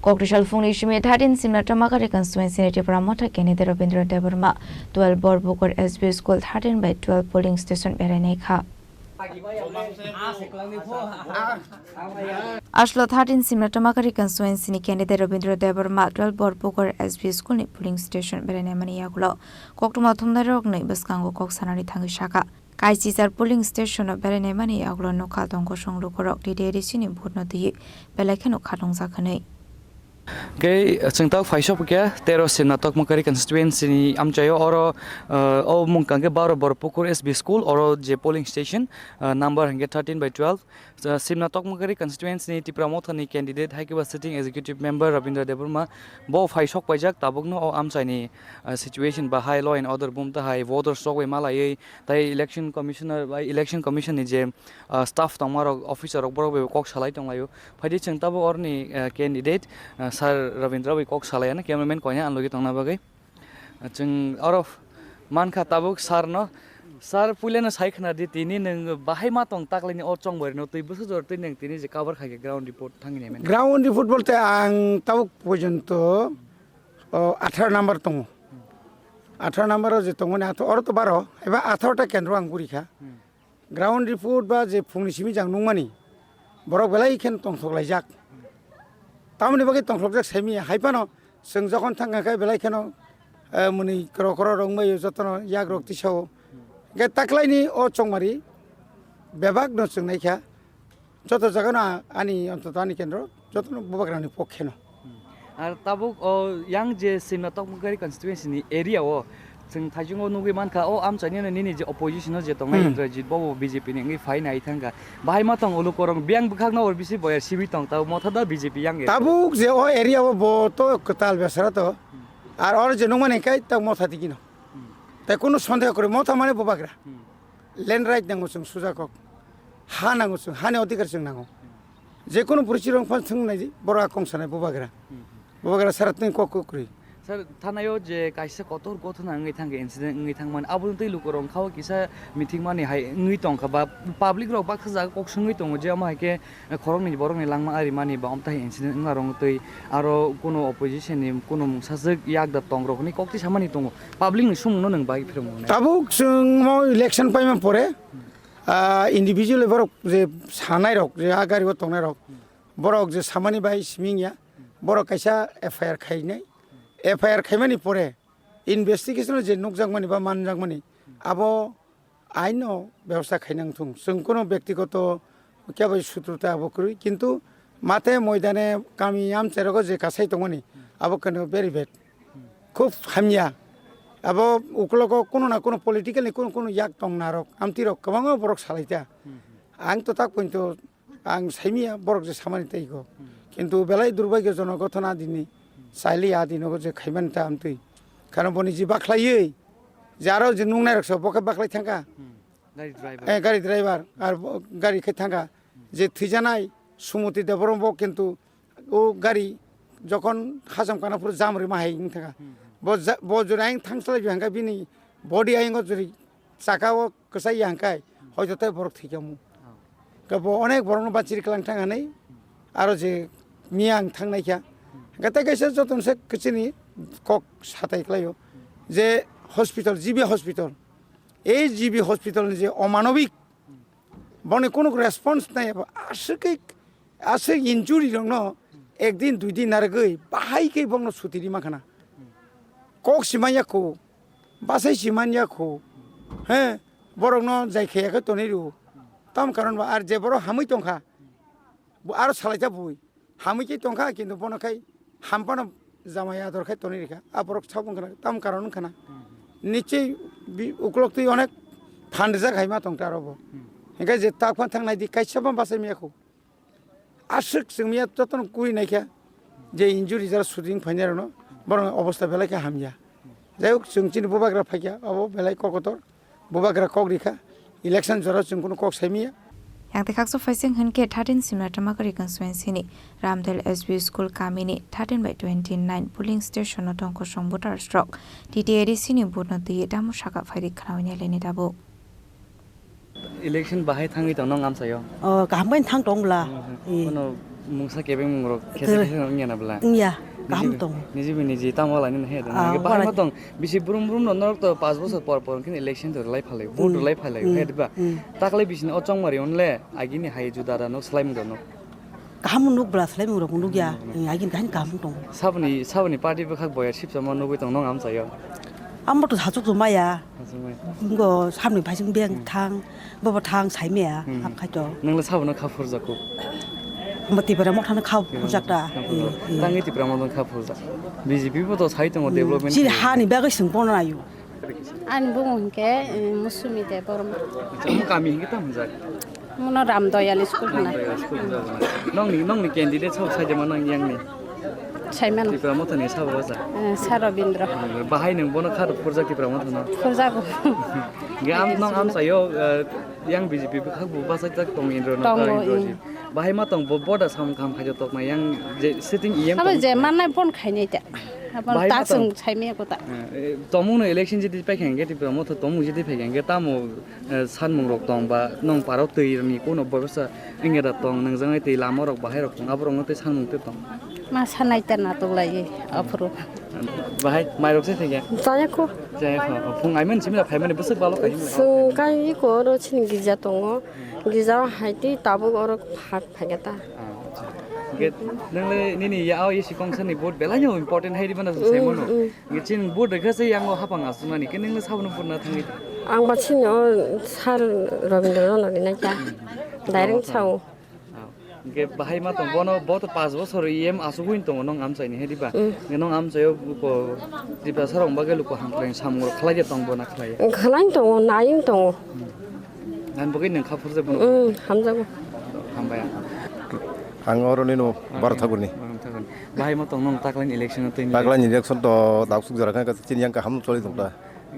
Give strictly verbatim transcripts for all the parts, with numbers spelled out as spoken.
Kokthai sal phungni simi thirteen Simna Tamakari constituency ni Tipra Motha candidate Rabindra Debbarma twelve Borpukur S B School thirteen by twelve polling station berainai kha. Aslo thirteen Simna Tamakari constituency ni candidate Rabindra Debbarma twelve Borpukur S B School ni polling station berainai mani yagulo koktwma thumnai rok ni bwskango kok sanani thangwi saka. Kaisisar polling station o berainai mani yagulo nokha tongkosong lukurok T T A D C ni vote no twiwi belai kheno khatungjak hwnwi. Khe chwng tak phaisok khe tero Simna Tokmakari constituency ni amchaio oro, uh, o mungkang khe baro Borpukur S B school oro je polling station, uh, number hwnkhe thirteen by twelve. Uh, Simna Tokmakari constituency ni Tipra Motha ni candidate hai khe ba sitting executive member Rabindra Debbarma bo phaisok paijak tabukno o amchaini, uh, situation bahai law and order bumta hai voters rok bai malaiwi tai election commissioner bai election commission ni je, uh, staff tongmarok, officer rok borok bai kok salai tonglaio. Phaidi chwng tabuk oroni, uh, candidate, uh, sir Rabindra bai kok salai ano cameraman koina ang logi tongna bagwi. Uh, chwng oro mankha tabuk sir no. Sir puilano sai khna di tini nwng bahai ma tong taklaini o chongbai no twi bwswk jora twi nwng tini je cover khai khe ground report thangni men. Ground report bolte ang tabuk porjonto, o, atharo number tongo. Atharo number o je tongmani atharo oro to baro, eba atharo ta kendro ang guri kha. Hmm. Ground report ba je phungni simi jang nungmani, borok belai khe tongthok laijak. Tamoni bagwi tongthokjak saimi hai phano chwng jokhon thang kha khe belai kheno, eh, mwnwi kro kro rok wngmai jotono yak rok tisao. Hwnkhe taklaini o chongmari bebak no chwng nai kha. Joto jaga no a-, ani ontoto ani kendro jotono bubagrani pokhe no. Hmm. Ar tabuk o yang je Simna Tokmukari constituency ni area o chwng thaichungo nugwi mankha, o amchaini no nini je opposition o je tongnai Hmm. Indrajit bobo B J P ni wngwi phai nai thangkha. Bahai ma tong ulu korong biyang bwkhak no or bisi boyar sibi tong tabo motha da B J P yang area. Tabuk je o area o bo to kwtal besara to. Hmm. Ar or je nungmani kai ta motha digi no. Hmm. Tai kunu sondeho kwrwi motha mane bubagra. Hmm. Land right nango chwng sujakok. Ha nango chwng, hani odhikar chwng nango. Jekunu bwrwi chirong phano thwng nai, borok a kong sanai bubagra. Hmm. Bubagra sara twi kok kok kwrwi. Sir, thanao je kaisa kotor gothona wngwi thangkha, incident wngwi thangmani, aboni twi lukurok wngkha o kisa mithikmani hai wngwi tongkha ba public rok baksa jaga kok swngwi tongo je omo hai khe khoroknwi borokni langma arimani ba omtahai incident wngna rwngwi twi aro kunu opposition ni kunu mungsajwk yak da tongrok hinwi kok twi samani tongo, public ni sumung no nwng bai phirwngo nai. Tabuk chwng mo election paima pore, ah, individual borok je sanai rok, je a gari o tongnai rok, borok je samani bai siming ya, borok kaisa F I R khainai, F I R khaimani pore investigation o je nukjakmani ba manjakmani abo aino bebosta khainang thung. Chwng kuno bektigoto kebo sutruta abo kwrwi, kintu mate moidane kami amchai rogo je kasai tongmani abo kano very bad. Khub hamya. Abo uklogo kuno na kuno political ni kuno kuno yak tong narok, amti rok kwbangma borok salai ta. Ang to tak pointo ang saimia borok je samani tei ko. Kintu belai durbagyojonok gothona dini saili a dinogo je khaimani ta amtwi. Karon boni ji bakhlaiwi je aro je nungnai rok so bo khe bakhlai thangkha. Gari driver. Eh, gari driver ar bo gari khe thangkha. Je thwijanai Sumoti Debbarma bo kintu o gari jokhon Hajam Kanaphur jam rwma hai wng thangkha. Bo ja-, bo jora ayang thangsalai bi hangkha bini body ayang o jori chaka o kwchai ya hangkai hoito tei borok thwikhamu. Khe bo onek borokno bachiri kwlang thang hinwi aro je miya ang thang naikha. Hwnkhe tei kaisa jotono se kwchini kok satai kwlaio je hospital, G B hospital, ei G B hospital ni je omanobik boni kunu response nai abo aswk khe aswk injury rokno ek din dui din narwgwi bahai khe bokno suti rima khana. Kok si manya kho, bachai si manya kho, he, borokno jai khaya khe tonwi rwo. Tam karon ba ar je borok hamwi tongkha, bo aro salaijak bui, hamwi khe tongkha, kintu bono khai hampano jamai ador khai tonwi rikha. A borok sabung khna, tam karon wngkhana. Nichoi bi-, uklok twi onek phan rijak hai ma tongkha aro bo. Hinkhe je tak phan thang nai di, kaisa bo bachai maya kho. Aswk chwngmiya jotono kuri naikha je injury jara shooting phainai rokno borokni obostha belai khe hamya. Jai hok chwng chini bubagra phaikha abo belai kokotor bubagra kok rikha election jora chwng kunu kok saimiya. Yang tekhakso phaising hinkhe thirteen Simna Tamakari constituency ni Ramdel S B school kamini thirteen by twenty nine polling station no tongkosong voters rok T T A D C ni vote no twiwi tamo saka phaidi khnawi nai laini tabuk. Election bahai thangwi tong nong amchaio? Oh, kaham khe thang tong bwla. Hmm, hmm. Eh. Kono Mungsa kebeng mungrok khese Khe- khese wngya na bla? Wngya, kaham Niji- tongo. Niji bai niji tamo lainani he Ah, bahai wala- ma tong bisi brum brum no norok to panch bosor por por khe election to rwlai phalai, vote Hmm. rwlai phalai, Hmm. he diba? Hmm. Taklai bisini o chongmari onle agini hai juda da no slai mung da no. Kaham nuk bla slai mung rok nuk ya. Hmm. Agini kaham kaham tongo. Saboni, saboni party bwkhak boya sipsa ma nugui tong nong amchaio. Amo to sachuk to maya. Aswk mai. Ngo samni phaising beng Hmm. thang, bobo thang saimaya, Hmm. ham khaito. Nangla sabono kha phurjak kuk. Amo Tipra mothano kha phurjak ta. Kha phurjak. Hmm, hmm. Tangwi Tipra mothano kha phurjak. B J P bo to sai tongo Hmm. development Chini khayo. Hani bagwi sing bono ayu. Ani bumung hinkhe, eh, Musumi de Borma. Acha, omo kami hinkhe tam hwnjak? Mono Ramdoyal school hwnna. Ramdoyal school hwnjak. Nongni, nongni candidate sabo sai de ma nang yangni? Saimano. Tipra mothani sabo bacha? Eh, Sir Robindra. Bahai nwng bono kha phurjak Tipra mothano? Phurjago. Ge am, nong amchaio, eh, yang B J P bwkhak bo bachajak tong Indra no, Tongo, Indra ing. Ji. Bahai ma tong bo, boda samung kaham khaijak tokma yang je sitting E M Abo tong. Je mannai bon khainai ta. Abo Bahai ta ma tong. Chwng saimaya kota. Eh, eh, tomung no election jiti paikha hingke Tipra motha tomung jiti paikha hingke tamo, eh, sanmung rok tong ba nong parok twi ni kono bebasa wngya da tong nangjaknai twi lama rok bahai rok tong aborok no tei sanmung tei tong. Ma sanai ta natok lai aphuru. Bahai mairok se thengya. Chaya ko. Chaya ko. Phung aiman simla phaimani bwswk balo kaimani. Sung kai ko oro chini gija tongo. Gija hai twi tabuk oro phat phaikha ta. Acha. Hingke nang le nini ya o isi kongsa ni vote belai no important hai di bana sai mano. Mm, mm. Hingke chini vote rikha se yang o hapang asumani ke nang le sabno vote na thangwi. Ang ba chini o sir Robindra no rinai ta. Mm. Direct sao. Ah, hingke bahai ma tong bono bo to panch bosor E M asugwi tongo nong amchai ni hai di ba. Mm. Hingke nong amchai o ko Tiprasa rok bagwi luku hamkrai samung rok khlai de tong bo na khlai. Khlai tongo, nai tongo. Nang bagwi nang kha phurjak bono. Mm, hamjago. Hambai ang. Ang oro nino Barthakurni. Barthakurni. Bahai ma tong nong taklaini election twi ni. Taklaini election to daksuk jora kha chini yang kaham choli tong ta.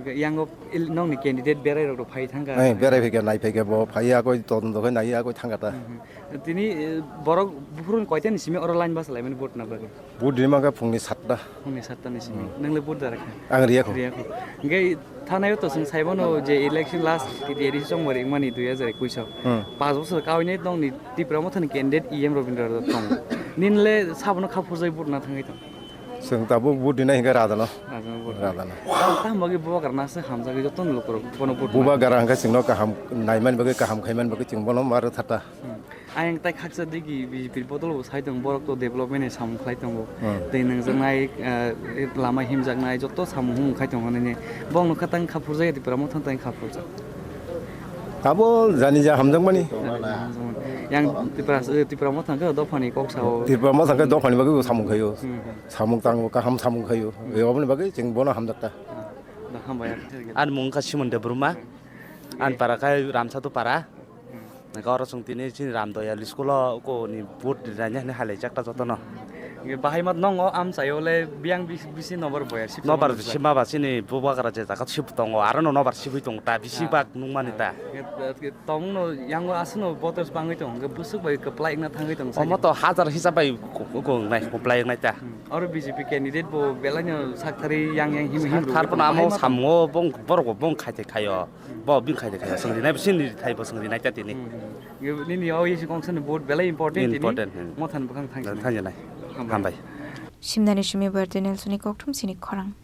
Yang o il-, nong ni candidate berai rok phai thangka. Eh, berai phai kha, nai phai kha bo phai ya koi ton do koi nai ya koi thangka ta. Mhm. Tini, eh, borok buphuru koita ni simi oro line basa lai mani vote na bagwi. Vote rima khe phungni satta. Phungni satta ni simi. Hmm. Nang le vote da rakha? Ang riya kho. Riya kho. Hingke thanayo to chwng saimano je election last T D A D C chongmari wngmani dui hazar ekush o. Hmm. Panch bosor kaui nai tongni Tipra mothani candidate E M Robindra Rao tong. Nin le sabono kha phurjai vote na thangwi tong. Chwng tabuk vote rina hingke Radano. Radano vote. Radano. Tamo bagwi Bubagra nasa hamjagwi joto ni lukurok bono vote. Bubagra hingke chwngno kaham naimani bagwi kaham khaimani bagwi chwng bono ma rwthata. Hmm. Ayang tai khaksa digi B J P ni bodol bo sai tongo, borok to development ni samung khlai tongo. Hmm. Tei nangjaknai, eh, lama himjaknai joto samung humung khai tongo nini. Bong nokha tang kha phurjak ya Tipra mothang tang kha phurjak. Abo jani ja hamjakmani. Yang Tipra, eh, Tipra mothang khe dophani kok sao. Tipra mothang khe dophani bagwi bo samung khaio. Hmm. Samung tango kaham samung khaio. Oboni bagwi chwng bono hamjakta. Hambai. Ani mung kha Simon Debbarma. Ani para khe Ramsatu para. Nangkhe oro chwng tini chini Ramdoyal school o uko ni vote rwnaini hinwi halaijak ta jotono. Bahai ma nongo amchaio le biyang bis-, bisi nobar boya sip. Nobar sip ma ba chini Bubagra je jaga sip tongo, aro no nobar sibwi tongo ta, bisi bak nukmani ta. Tongno yango aswkno voters bangwi tongo, hwnkhe bwswk bai kwplai wngna thangwi tongo. Omo to hajar hisab bai uko wngnai, kwplai wngnai ta. Hmm. Oro B J P candidate bo belaino sakthari yang yang him him rwgwi tongo. Sakthar bono amo samungo bong borok bo bong khaite khaio. Bo bini khaide khaio, chwng rinai bo chini thai bo chwng rinai ta tini. Hmm, hmm. Nini o isi kongsa ni vote belai important tini. Important, hmm. Mothani bwkhang thang sinai. Thang sinai. Hambai. Hambai. Simnani simi Bharti Nelsoni kokthum sini khorang.